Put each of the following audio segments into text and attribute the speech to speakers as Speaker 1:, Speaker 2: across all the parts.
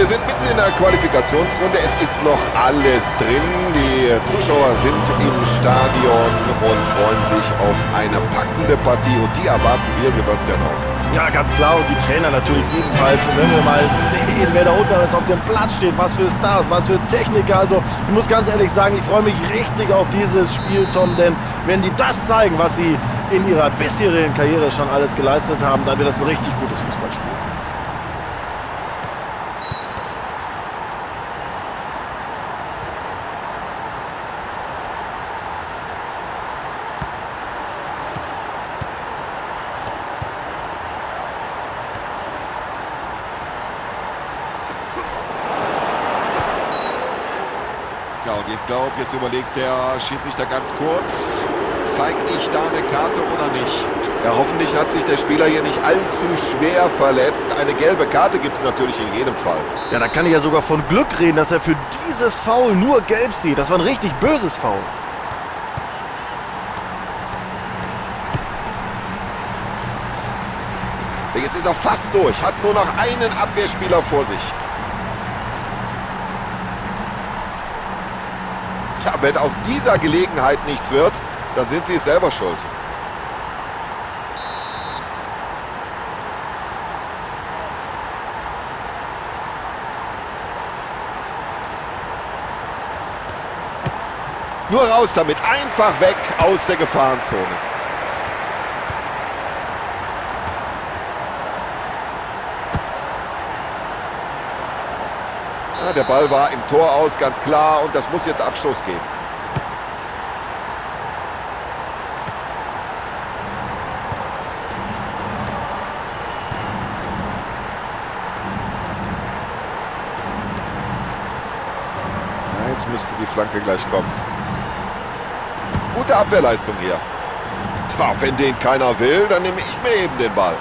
Speaker 1: Wir sind mitten in der Qualifikationsrunde. Es ist noch alles drin. Die Zuschauer sind im Stadion und freuen sich auf eine packende Partie. Und die erwarten wir, Sebastian, auch.
Speaker 2: Ja, ganz klar. Und die Trainer natürlich ebenfalls. Und wenn wir mal sehen, wer da unten alles auf dem Platz steht, was für Stars, was für Techniker. Also ich muss ganz ehrlich sagen, ich freue mich richtig auf dieses Spiel, Tom. Denn wenn die das zeigen, was sie in ihrer bisherigen Karriere schon alles geleistet haben, dann wird das ein richtig gutes Fußballspiel.
Speaker 1: Ja, und ich glaube, jetzt überlegt der Schiedsrichter ganz kurz, zeige ich da eine Karte oder nicht? Ja, hoffentlich hat sich der Spieler hier nicht allzu schwer verletzt. Eine gelbe Karte gibt es natürlich in jedem Fall.
Speaker 2: Ja, da kann ich ja sogar von Glück reden, dass er für dieses Foul nur gelb sieht. Das war ein richtig böses Foul.
Speaker 1: Jetzt ist er fast durch, hat nur noch einen Abwehrspieler vor sich. Tja, wenn aus dieser Gelegenheit nichts wird, dann sind sie es selber schuld. Nur raus damit, einfach weg aus der Gefahrenzone. Ja, der Ball war im Tor aus, ganz klar, und das muss jetzt Abstoß geben. Ja, jetzt müsste die Flanke gleich kommen. Gute Abwehrleistung hier. Tja, wenn den keiner will, dann nehme ich mir eben den Ball.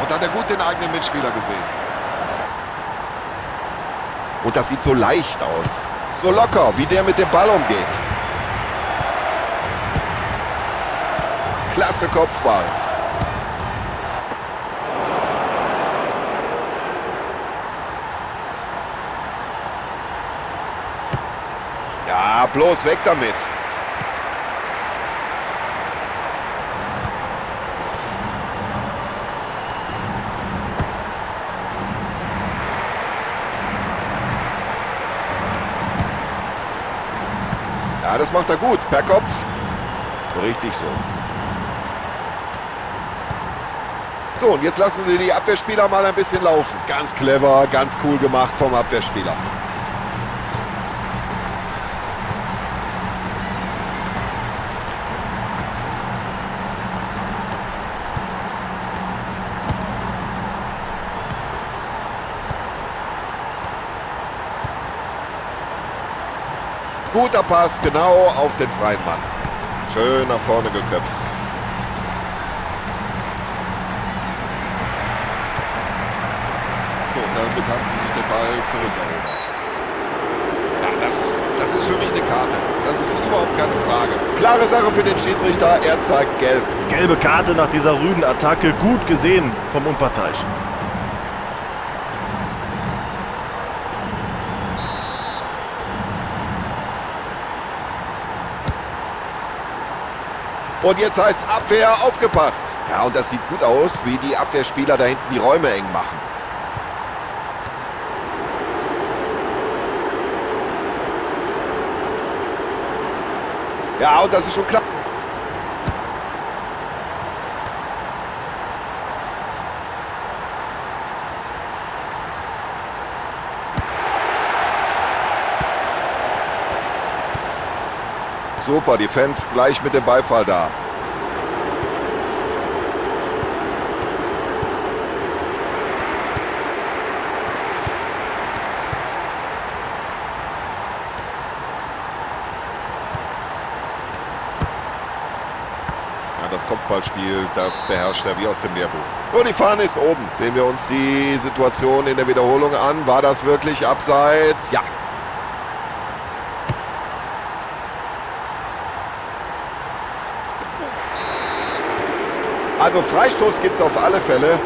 Speaker 1: Und hat er gut den eigenen Mitspieler gesehen. Und das sieht so leicht aus. So locker, wie der mit dem Ball umgeht. Klasse Kopfball. Ja, bloß weg damit. Ja, das macht er gut. Per Kopf. Richtig so. So, und jetzt lassen sie die Abwehrspieler mal ein bisschen laufen. Ganz clever, ganz cool gemacht vom Abwehrspieler. Guter Pass, genau auf den freien Mann. Schön nach vorne geköpft. So, und damit haben sie sich den Ball zurückerobert. Ja, das ist für mich eine Karte. Das ist überhaupt keine Frage. Klare Sache für den Schiedsrichter, er zeigt gelb.
Speaker 2: Gelbe Karte nach dieser rüden Attacke, gut gesehen vom Unparteiischen.
Speaker 1: Und jetzt heißt Abwehr aufgepasst. Ja, und das sieht gut aus, wie die Abwehrspieler da hinten die Räume eng machen. Ja, und das ist schon klar. Super, die Fans gleich mit dem Beifall da. Ja, das Kopfballspiel, das beherrscht er wie aus dem Lehrbuch. Und die Fahne ist oben. Sehen wir uns die Situation in der Wiederholung an. War das wirklich abseits? Ja. Also Freistoß gibt es auf alle Fälle.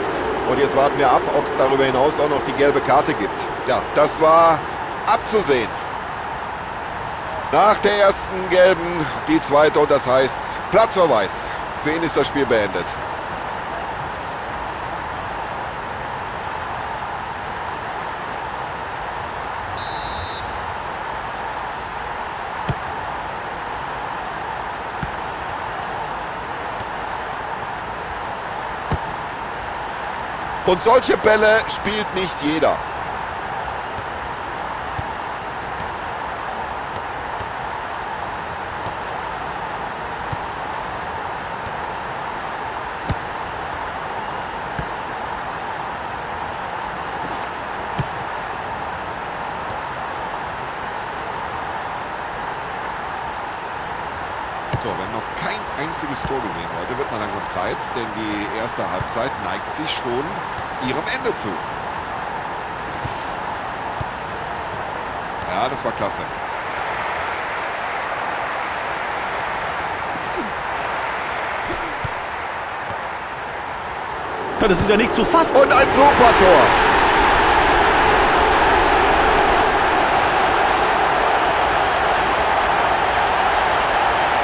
Speaker 1: Und jetzt warten wir ab, ob es darüber hinaus auch noch die gelbe Karte gibt. Ja, das war abzusehen. Nach der ersten gelben die zweite und das heißt Platzverweis. Für ihn ist das Spiel beendet. Und solche Bälle spielt nicht jeder. So, wir haben noch kein einziges Tor gesehen heute. Wird mal langsam Zeit, denn die erste Halbzeit neigt sich schon ihrem Ende zu. Ja, das war klasse.
Speaker 2: Das ist ja nicht zu fassen.
Speaker 1: Und ein super Tor.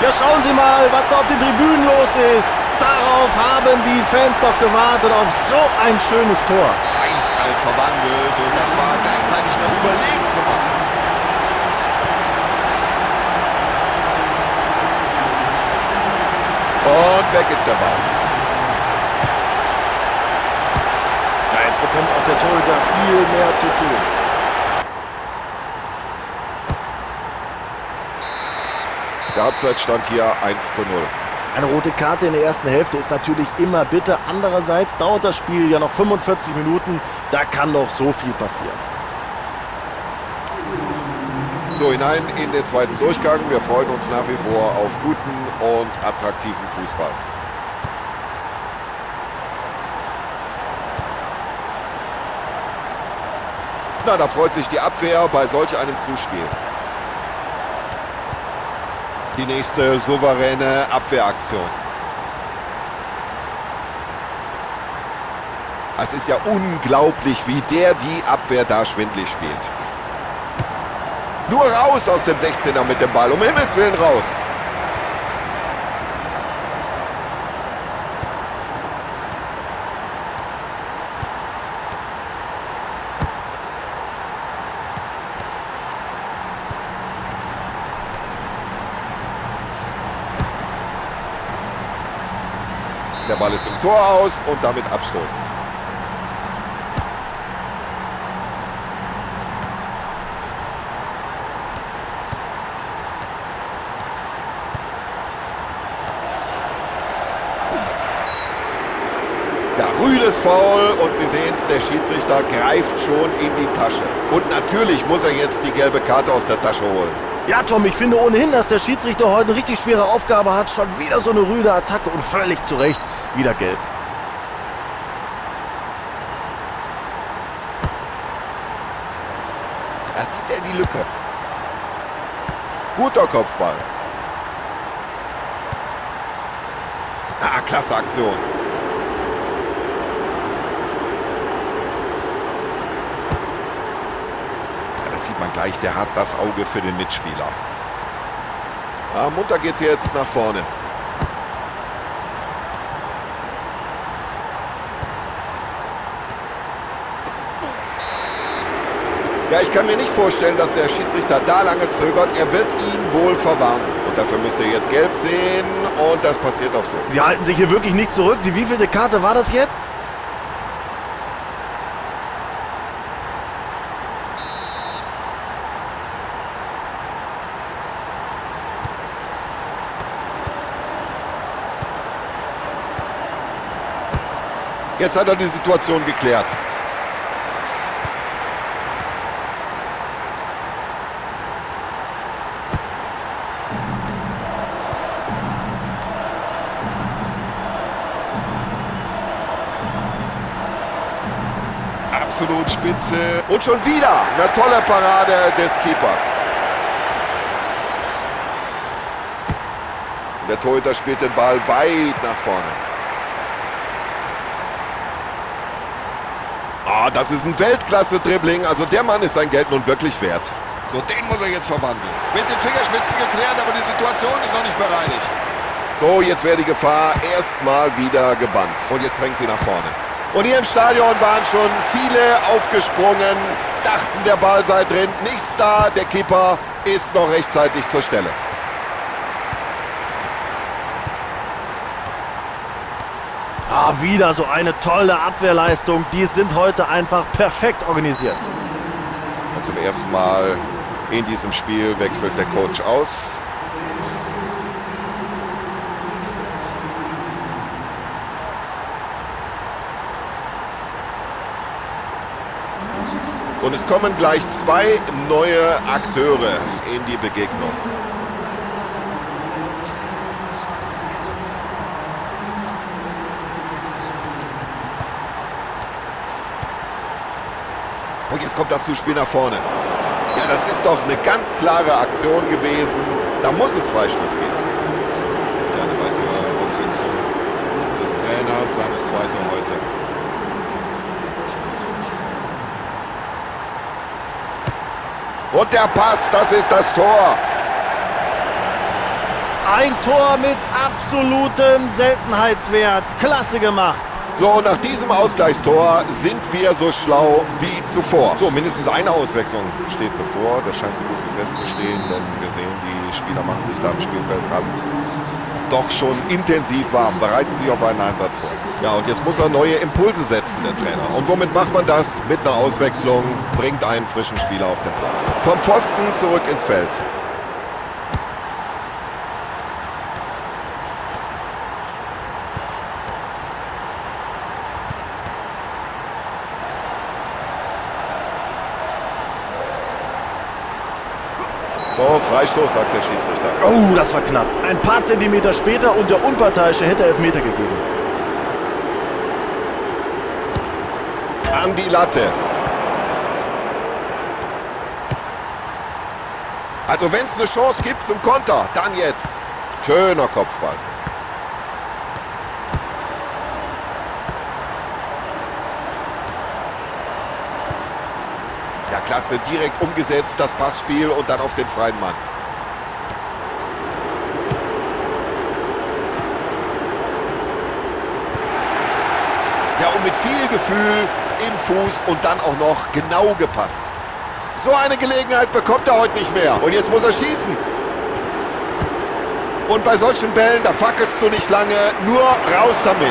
Speaker 2: Ja, schauen Sie mal, was da auf den Tribünen los ist. Darauf haben die Fans doch gewartet, auf so ein schönes Tor.
Speaker 1: Eiskalt verwandelt und das war gleichzeitig noch überlegt gemacht. Und weg ist der Ball.
Speaker 2: Ja, jetzt bekommt auch der Torhüter viel mehr zu tun.
Speaker 1: Der Halbzeitstand hier 1:0.
Speaker 2: Eine rote Karte in der ersten Hälfte ist natürlich immer bitter. Andererseits dauert das Spiel ja noch 45 Minuten. Da kann noch so viel passieren.
Speaker 1: So, hinein in den zweiten Durchgang. Wir freuen uns nach wie vor auf guten und attraktiven Fußball. Na, da freut sich die Abwehr bei solch einem Zuspiel. Die nächste souveräne Abwehraktion. Es ist ja unglaublich, wie der die Abwehr da schwindlig spielt. Nur raus aus dem 16er mit dem Ball. Um Himmels Willen raus. Der Ball ist im Tor aus und damit Abstoß. Ja, rüdes Foul und Sie sehen es, der Schiedsrichter greift schon in die Tasche. Und natürlich muss er jetzt die gelbe Karte aus der Tasche holen.
Speaker 2: Ja, Tom, ich finde ohnehin, dass der Schiedsrichter heute eine richtig schwere Aufgabe hat. Schon wieder so eine rüde Attacke und völlig zu Recht wieder gelb.
Speaker 1: Da sieht er die Lücke. Guter Kopfball. Ah, klasse Aktion. Ja, das sieht man gleich, der hat das Auge für den Mitspieler. Ah, munter geht's jetzt nach vorne. Ja, ich kann mir nicht vorstellen, dass der Schiedsrichter da lange zögert. Er wird ihn wohl verwarnen. Und dafür müsst ihr jetzt gelb sehen. Und das passiert auch so.
Speaker 2: Sie halten sich hier wirklich nicht zurück. Die wievielte Karte war das jetzt?
Speaker 1: Jetzt hat er die Situation geklärt. Absolut spitze. Und schon wieder eine tolle Parade des Keepers. Und der Torhüter spielt den Ball weit nach vorne. Ah, das ist ein Weltklasse-Dribbling. Also der Mann ist sein Geld nun wirklich wert. So, den muss er jetzt verwandeln. Mit den Fingerspitzen geklärt, aber die Situation ist noch nicht bereinigt. So, jetzt wäre die Gefahr erstmal wieder gebannt. Und jetzt drängt sie nach vorne. Und hier im Stadion waren schon viele aufgesprungen, dachten, der Ball sei drin. Nichts da, der Keeper ist noch rechtzeitig zur Stelle.
Speaker 2: Ah, wieder so eine tolle Abwehrleistung. Die sind heute einfach perfekt organisiert.
Speaker 1: Und zum ersten Mal in diesem Spiel wechselt der Coach aus. Und es kommen gleich zwei neue Akteure in die Begegnung. Und jetzt kommt das Zuspiel nach vorne. Ja, das ist doch eine ganz klare Aktion gewesen. Da muss es Freistoß geben. Und eine weitere Auswechslung des Trainers, seine zweite heute. Und der Pass, das ist das Tor.
Speaker 2: Ein Tor mit absolutem Seltenheitswert. Klasse gemacht.
Speaker 1: So, nach diesem Ausgleichstor sind wir so schlau wie zuvor. So, mindestens eine Auswechslung steht bevor. Das scheint so gut wie festzustehen, denn wir sehen, die Spieler machen sich da am Spielfeldrand doch schon intensiv warm, bereiten sich auf einen Einsatz vor. Ja, und jetzt muss er neue Impulse setzen, der Trainer. Und womit macht man das? Mit einer Auswechslung, bringt einen frischen Spieler auf den Platz. Vom Pfosten zurück ins Feld. Oh, Freistoß, sagt der Schiedsrichter.
Speaker 2: Oh, das war knapp. Ein paar Zentimeter später und der Unparteiische hätte Elfmeter gegeben.
Speaker 1: An die Latte. Also wenn es eine Chance gibt zum Konter, dann jetzt. Schöner Kopfball. Ja, klasse, direkt umgesetzt, das Passspiel und dann auf den freien Mann. Ja, und mit viel Gefühl im Fuß und dann auch noch genau gepasst. So eine Gelegenheit bekommt er heute nicht mehr. Und jetzt muss er schießen. Und bei solchen Bällen, da fackelst du nicht lange, nur raus damit.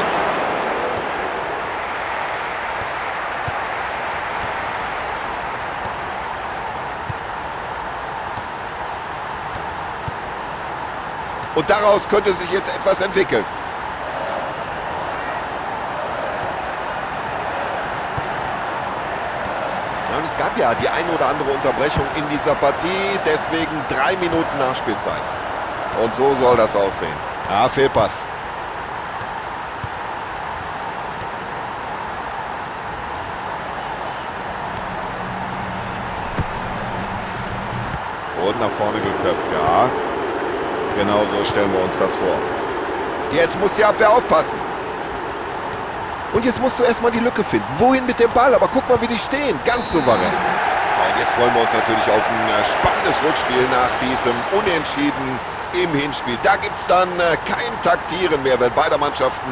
Speaker 1: Und daraus könnte sich jetzt etwas entwickeln. Ja, und es gab ja die ein oder andere Unterbrechung in dieser Partie, deswegen 3 Minuten Nachspielzeit. Und so soll das aussehen. Ja, Fehlpass. Und nach vorne geköpft, ja. Genau so stellen wir uns das vor. Jetzt muss die Abwehr aufpassen. Und jetzt musst du erstmal die Lücke finden. Wohin mit dem Ball? Aber guck mal, wie die stehen. Ganz souverän. Ja, und jetzt freuen wir uns natürlich auf ein spannendes Rückspiel nach diesem Unentschieden im Hinspiel. Da gibt es dann kein Taktieren mehr, wenn beide Mannschaften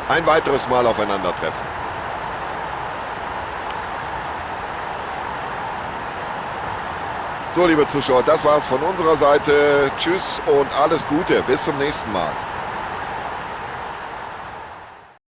Speaker 1: ein weiteres Mal aufeinandertreffen. So, liebe Zuschauer, das war's von unserer Seite. Tschüss und alles Gute. Bis zum nächsten Mal.